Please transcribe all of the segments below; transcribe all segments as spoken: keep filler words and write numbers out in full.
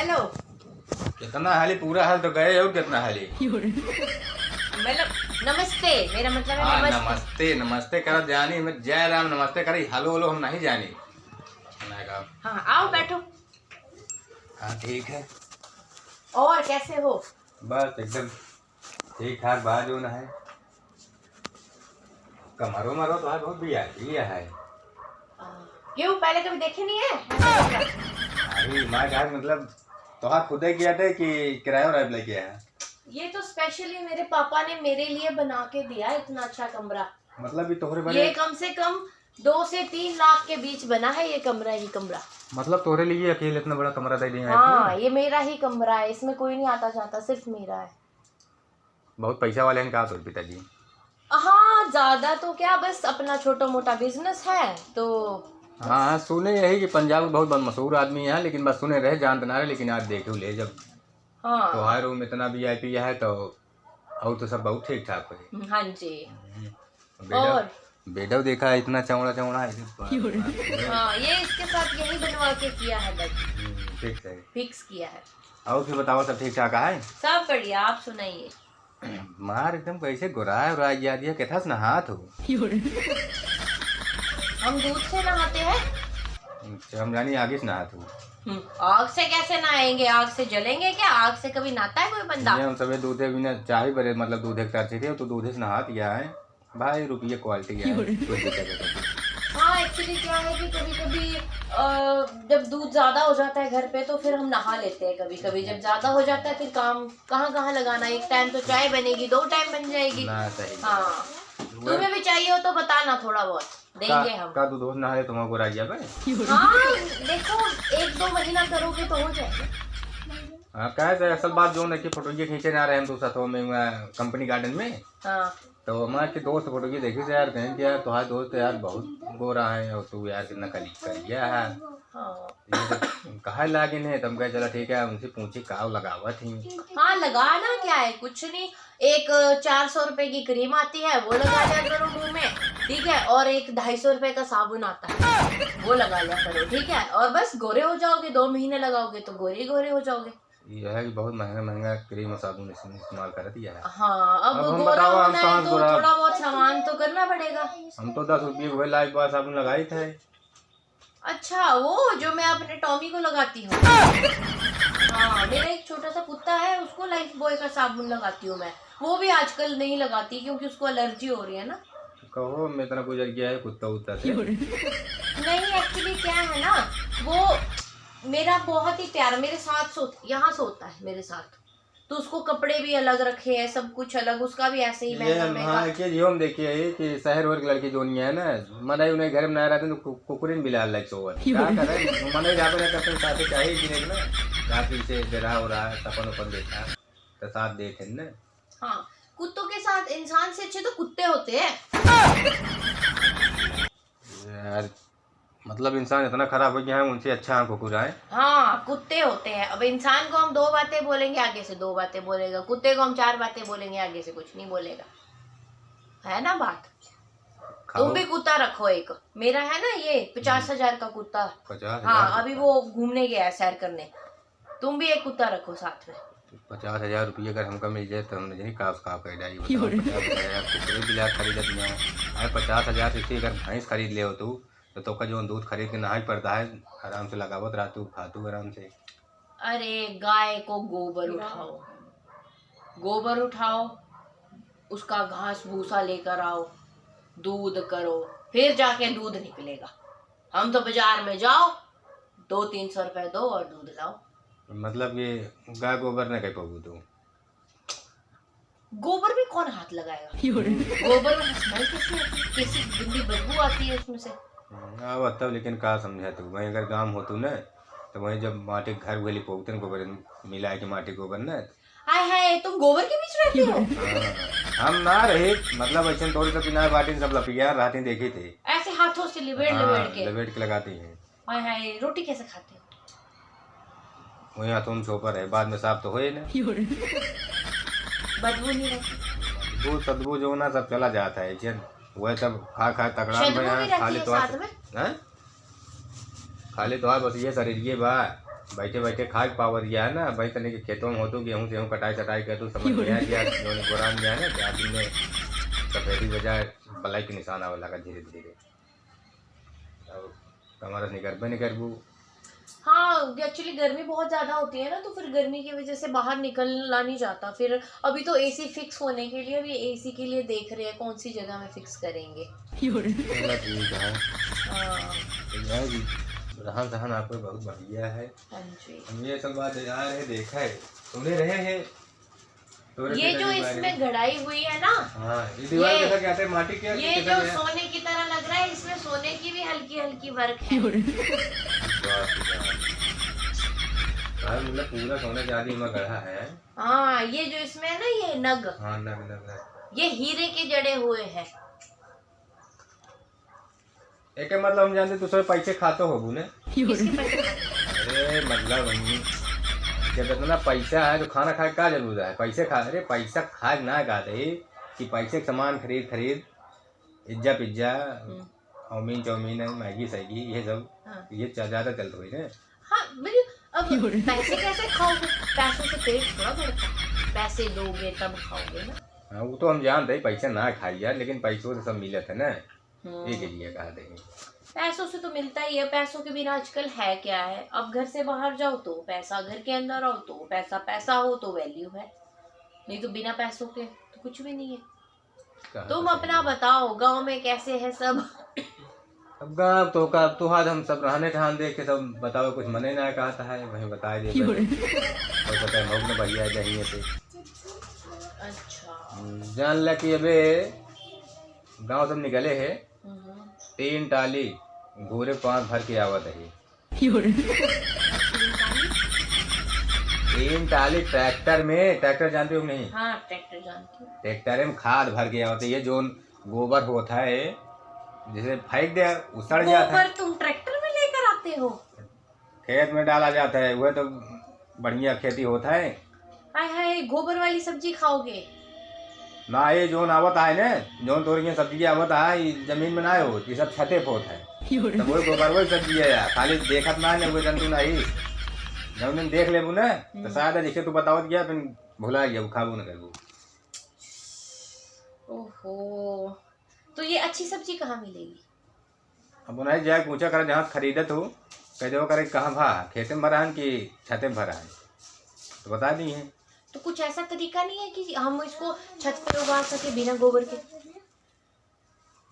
हेलो। कितना हाली, पूरा हाल तो गए और कितना हाली? मतलब, नमस्ते, मेरा मतलब है हाँ, नमस्ते। नमस्ते, नमस्ते करत जानी, हमें जय राम नमस्ते करी, हेलो हेलो हम नहीं जानी। हाँ, आओ बैठो। हाँ, ठीक है। और कैसे हो? बस एकदम ठीक ठाक बा, जो ना है। कमरो मरो तो है, बहुत वीआईपी है। आ, क्यों, पहले कभी देखे नहीं है? अरे, मैं कहा, मतलब, तोहार खुदे किया थे कि किराया उराया पे लेके आया? ये तो स्पेशली मेरे पापा ने मेरे लिए बना के दिया, इतना अच्छा कमरा। मतलब, ये तोहरे बड़े ये कम से कम दो से तीन लाख के बीच बना है ये कमरा ही कमरा। मतलब, तोहरे लिए अकेले इतना बड़ा कमरा दे दिया है हाँ, आपने? ये मेरा ही कमरा है, इसमें कोई नहीं आता जाता, सिर्फ मेरा है। बहुत पैसा वाले हैं का तोर पिताजी? हाँ, ज्यादा तो क्या, बस अपना छोटा मोटा बिजनेस है तो। हाँ, सुने यही कि पंजाब में बहुत, बहुत मशहूर आदमी है, लेकिन बस सुने रहे, जानते ना रहे, लेकिन आज देखे ले जब हाँ। तोहार रूम इतना वीआईपी है तो और तो सब बहुत ठीक ठाक है। हाँ जी। हम्म, बेडो, और? बेडो देखा इतना चौड़ा चौड़ा है, अरे बाप रे। हाँ, ये इसके साथ यही बनवा के किया है बेड। हम्म, ठीक है। फिक्स किया है। और फिर बताओ, सब ठीक ठाक है? सब बढ़िया, आप सुनाइए। मार एकदम कैसे गोराए उराए गया दिया, केथा से नहात हो? हम दूध से नहाते हैं। अच्छा, हम जानी आगे से नहात हो। हम्म, आग से कैसे नहाएंगे? आग से जलेंगे क्या? आग से कभी नहाता है कोई बंदा? ये हम सबे दूधे बिना चाय बरे, मतलब दूधे के साथ थे, तो दूधे से नहात गया है। भाई, रुपये क्वालिटी है, कोई दिक्कत नहीं। हाँ, एक्चुअली क्या है कि कभी-कभी, अ, जब दूध ज्यादा हो जाता है घर पे, तो फिर हम नहा लेते हैं कभी-कभी। जब ज्यादा हो जाता है, फिर काम कहाँ-कहाँ लगाना, एक टाइम तो चाय बनेगी, दो टाइम बन जाएगी। ना, सही। हाँ, वो तुम्हें भी चाहिए हो तो बताना थोड़ा बहुत, देंगे का, हम। का दूध हो नहाए तुम्हारा गोरा गया बे? हाँ, देखो, एक दो महीना करोगे तो हो जाएगा। हाँ, कहे थे असल बात जो है कि फोटो ये खींचे ना रहे हम तो साथ में, वहाँ कंपनी गार्डन में। हाँ। तो हमारे के दोस्त फोटो की देखी से यार, कहें कि यार तुम्हारा दोस्त यार बहुत गोरा है और तू यार कितना कली करिया है। हाँ। ये तो कहा लागे नहीं, तो हम कहे चला ठीक है, उनसे पूछे का लगावत ही। हाँ, लगाना क्या है, कुछ नहीं, एक चार सौ रुपए की क्रीम आती है, वो लगा लिया करो मुंह में, ठीक है, और एक ढाई सौ रुपए का साबुन आता है, वो लगा लिया करो, ठीक है, और बस गोरे हो जाओगे, दो महीने लगाओगे तो गोरे ही गोरे हो जाओगे। ये है कि बहुत महंगा महंगा क्रीम और साबुन इस-, इस्तेमाल करत ही है। हाँ, अब अब हम गोरा बताओ, हम होना है कहाँ तो गोरा? थोड़ा बहुत सामान तो करना पड़ेगा। हम तो दस रुपये को लाइफ बॉय साबुन लगाई थे। अच्छा, वो जो मैं अपने टॉमी को लगाती हूँ। हाँ, मेरा एक छोटा सा कुत्ता है, उसको लाइफ बॉय का साबुन लगाती हूँ मैं। वो भी आजकल नहीं लगाती क्योंकि उसको एलर्जी हो रही है ना। कहो, मैं इतना गुजर गया है कुत्ता उत्ता से। नहीं, एक्चुअली क्या है ना, वो मेरा बहुत ही प्यारा, मेरे साथ सो, यहाँ सोता है मेरे साथ, तो उसको कपड़े भी अलग रखे हैं, सब कुछ अलग, उसका भी ऐसे ही ये महंगा महंगा। हाँ, कि जो हम देखिए है कि शहर वर्ग लड़की जो नहीं है ना, मनाई उन्हें घर में ना रहते तो कु-, कुकुरिन बिलाल लाइक सोवत। क्या करे? मनाई जाबे ना करते, साथे चाहिए कि नहीं ना, रात इसे डरा हो रहा है, सपन उपन देखा, तो साथ देते हैं ना। हाँ, कुत्तों के साथ इंसान से अच्छे तो कुत्ते होते हैं। यार, मतलब इंसान इतना खराब हो गया है, उनसे अच्छा हम कुकुर आए। हाँ, कुत्ते होते हैं। अब इंसान को हम दो बातें बोलेंगे, आगे से दो बातें बोलेगा, कुत्ते को हम चार बातें बोलेंगे, आगे से कुछ नहीं बोलेगा, है ना बात? खाओ। तुम भी कुत्ता रखो एक, मेरा है ना ये पचास हजार का कुत्ता। पचास हजार हाँ, अभी वो घूमने गया है सैर करने, तुम भी एक कुत्ता रखो साथ में। पचास हजार रुपये अगर हमका मिल जाए तो हम नहीं का, का कर डाली, बताओ, पचास हजार कुकुरे बिलार खरीदत नहीं है। अरे पचास हजार से अगर भैंस खरीद ले हो तू, तो तोका जौन दूध खरीद के नहाई पड़ता है, आराम से लगावत रहतू, खातू आराम से। अरे गाय को गोबर उठाओ, गोबर उठाओ, उसका घास भूसा लेकर आओ, दूध करो, फिर जाके दूध निकलेगा। हम तो बाजार में जाओ, दो तीन सौ रुपए दो और दूध लाओ। मतलब ये गाय गोबर ना कह पाबू तू? गोबर में कौन हाथ लगाएगा? गोबर में स्मेल कैसी आती है? कैसी गंदी बदबू आती है उसमें से। हम्म, आवत तब, लेकिन का समझा तू? वहीं अगर गांव होतू ना, तो वहीं जब माटी के घर भले पोगतन गोबर मिला के माटी गोबर ना। हाय हाय, तुम गोबर के बीच रहते हो? हाँ, हम ना रहे, मतलब ऐसे थोड़ी सा किनारे बाटी सब लपिया रहते देखी थे। ऐसे हाथों से लिबेड़ हाँ, लिबेड़ के। लिबेड़ के लगाती हैं। हाय हाय, रोटी कैसे खाते हो? वही हाथों में चोपर है, बाद में साफ तो होए ना। बदबू नहीं रहती। बदबू सदबू जो ना सब चला जाता है, जन वह सब खा खा तकड़ा में बदबू भी रहती है साथ में? हैं? खाली तो बस ये शरीर ये बा। बैठे बैठे खाए के पावर गया है ना, भाई तने के खेतों में होतो, गेहूं सेहूं कटाई सटाई कर तो समझ में आ गया, जो गोरान गया है ना, चार दिन में सफेदी वजह ब्लैक के निशान आवे लगा धीरे धीरे। अब कमर निकरबे नहीं करबू। हाँ, एक्चुअली गर्मी बहुत ज्यादा होती है ना, तो फिर गर्मी की वजह से बाहर निकलना नहीं जाता। फिर अभी तो एसी फिक्स होने के लिए, अभी एसी के लिए देख रहे हैं कौन सी जगह में फिक्स करेंगे। चलो ठीक है। हाँ। तो यह भी रहन सहन आपको बहुत बढ़िया है। हाँ जी। हम ये सब बात यार है, देखा है, सुने रहे हैं। तो ये जो इसमें घड़ाई हुई है ना, हाँ, ये दीवार ये, कैसा कहते हैं, माटी क्या, ये कैसा जो क्या? सोने की तरह लग रहा है, इसमें सोने की भी हल्की हल्की वर्क है। वाह, वाह। भाई, मतलब, पूरा सोने चांदी में गढ़ा है। हाँ, ये जो इसमें है ना, ये नग, हाँ, नग, नग, नग। ये हीरे के जड़े हुए हैं। एके मतलब हम जानते, तू सब पैसे खाते होबू ने। किसके पैसे खाते? अरे, मतलब, हम, जब इतना पैसा है, तो खाना खाए का जरूरत है? पैसे खा, अरे, पैसा खाए ना कहते कि पैसे के सामान खरीद, खरीद, इज्जा पिज्जा, हम्म। चाउमीन, चाउमीन है, मैगी, सैगी, ये सब, हाँ। ये च-, ज्यादा चलत होई ने। हाँ, मेरी, अब पैसे कैसे खाओगे? पैसों से पेट थोड़ा भरता है। पैसे दोगे तब खाओगे ना। हाँ, वो तो हम जानते हैं, पैसे ना खाई यार, लेकिन पैसों से सब मिलत है ना। हम्म। ये के लिए कहा देंगे। पैसों से तो मिलता ही है, पैसों के बिना आजकल है क्या है? अब घर से बाहर जाओ तो पैसा, घर के अंदर आओ तो पैसा, पैसा हो तो वैल्यू है, नहीं तो बिना पैसों के तो कुछ भी नहीं है। कहा तुम तो सही अपना है। बताओ, गांव में कैसे है सब? अब गाँव तो का, अब तो आज हम सब रहने ठहान देख के सब बताओ, कुछ मने ना कहता है, वहीं बताए दे। क्यों रे? हो सकता है मौक में बढ़िया है, जहिए से। अच्छा। हम्म, जान ला कि अबे गाँव से निकले है, हम्म। तीन टाली घूरे पाँच भर के आवत है। क्यों रे? तीन टाली ट्रैक्टर में, ट्रैक्टर जानते हो कि नहीं? हाँ, ट्रैक्टर जानती हूँ। ट्रैक्टर में खाद भर के आवत है, ये जोन गोबर होता है, जैसे फेंक दे, उसड़ जाता है। गोबर तुम ट्रैक्टर में लेकर आते हो? खेत में डाला जाता है, वह तो बढ़िया खेती होता है। हाय हाय, गोबर वाली सब्जी खाओगे? ना, ये जोन आवत है ने, जोन तोर के सब्जी आवत है, ये जमीन में ना हो, ये सब छते पोत है। क्यों रे? तब वही गोबर, वही सब्जी है यार, खाली देखत ना है, वो जंतु नहीं। जब दिन देख लेबू ना, तो हम्म। शायद जैसे तू बतावत गया, फिर भुला गया, वो खाबो ना करबू। ओहो, तो ये अच्छी सब्जी कहाँ मिलेगी? अब उन्हें जाए पूछा करे, जहाँ से खरीदत हो, कह देवा करे, "कहाँ भा? खेते में भरा है कि छते में भरा है?" तो बता दी है। तो कुछ ऐसा तरीका नहीं है कि हम इसको छत पे उगा सके बिना गोबर के?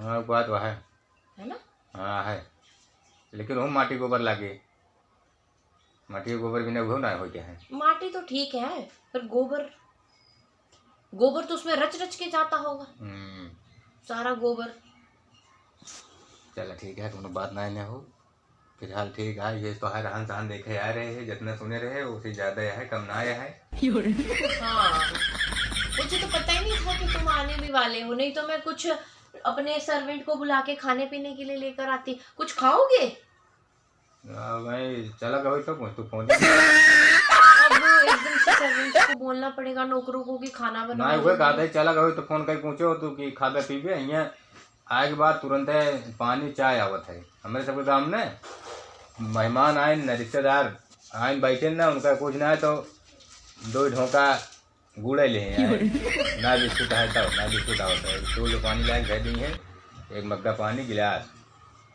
हाँ, बात वह है। है ना? हाँ, है। लेकिन वो माटी गोबर लागे। माटी के गोबर बिना उहो ना होते हैं। माटी तो ठीक है, पर गोबर, गोबर तो उसमें रच रच के जाता होगा। हम्म। सारा गोबर। चला ठीक है, कोनो बात ना, ना हो। फिलहाल ठीक है, ये तो है, रहन सहन देखे आ रहे हैं, जितना सुने रहे, उसे ज्यादा है, कम ना आया है। हाँ, मुझे तो पता ही नहीं था कि तुम आने भी वाले हो, नहीं तो मैं कुछ अपने सर्वेंट को बुला के खाने पीने के लिए लेकर आती। कुछ खाओगे? आ, भाई, चला गए तो कुछ तो फोन अब एकदम से सर्वेंट को बोलना पड़ेगा, नौकरों को, कि खाना बनवा ना, वह लीजिए। कहा था, चला गए तो फोन करके पूछो तू कि खाबे पीबे, यहाँ आए के बाद तुरंत है पानी चाय आवत है। हमारे सबके गांव में मेहमान आए ना, रिश्तेदार आए, बैठे ना, उनका कुछ ना है तो दो ढोका गुड़े ले हैं, ना बिस्कुट है तब, ना बिस्कुट आवत है। दो जो पानी लायक धर दी है, एक मग्गा पानी, गिलास,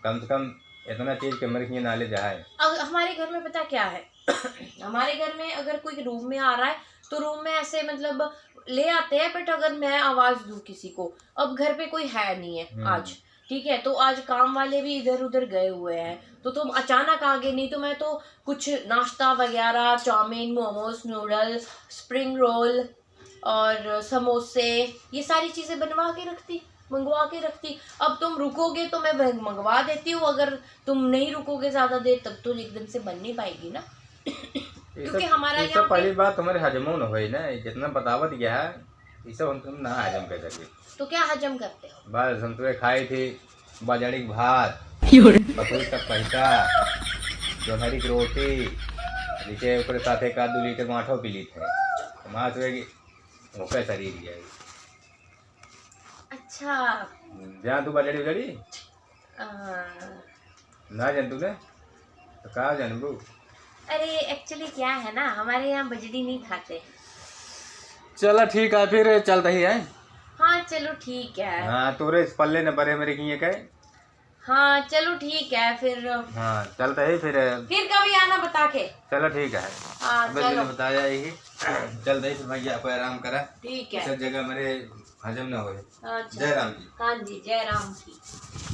कम से कम इतना चीज के मेरे लिए knowledge है। अब हमारे घर में पता क्या है? हमारे घर में अगर कोई रूम में आ रहा है, तो रूम में ऐसे, मतलब, ले आते हैं, but अगर मैं आवाज दूं किसी को, अब घर पे कोई है नहीं है हम्म। आज, ठीक है, तो आज काम वाले भी इधर उधर गए हुए हैं, तो तुम अचानक आ गए, नहीं तो मैं तो कुछ नाश्ता वगैरह, चाउमीन, मोमोज, नूडल्स, स्प्रिंग रोल और समोसे, ये सारी चीजें बनवा के रखती, मंगवा के रखती। अब तुम रुकोगे तो मैं बन-, मंगवा देती हूँ, अगर तुम नहीं रुकोगे ज्यादा देर तब तो एकदम से बन नहीं पाएगी ना। ये क्योंकि सब, हमारा ये सब यहाँ पे पहली बात तुम्हारे हजमो न होई ना, जितना बतावत गया है, ये सब हम तुम ना हजम कर सके। तो क्या हजम करते हो? बस हम तो ये खाई थी बजड़ी के भात, क्यों रे? बकरी का पहिका, जोन्हरी की रोटी, नीचे ओकरे साथे का दू लीटर माठो पी ली थे। तो माँ सोचे कि ओकर शरीर ही है। अच्छा। जान तू बजड़ी उजड़ी? आ। ना जान तू ने? तो का जानबू? अरे, actually क्या है ना, हमारे यहाँ बजड़ी नहीं खाते। चला ठीक है, फिर चलता ही है। हाँ, चलो ठीक है। हाँ, तोरे इस पल्ले न परे मेरे किए के। हाँ, चलो ठीक है फिर। हाँ, चलता ही फिर। फिर कभी आना बता के। चलो ठीक है। हाँ, अबे चलो। मैंने बताया यही। चलता ही फिर भैया, कोई आराम करा। ठीक है। सब जगह मेरे हजम ना होए। हाँ, चलो। जय राम जी। हाँ जी, जय राम जी।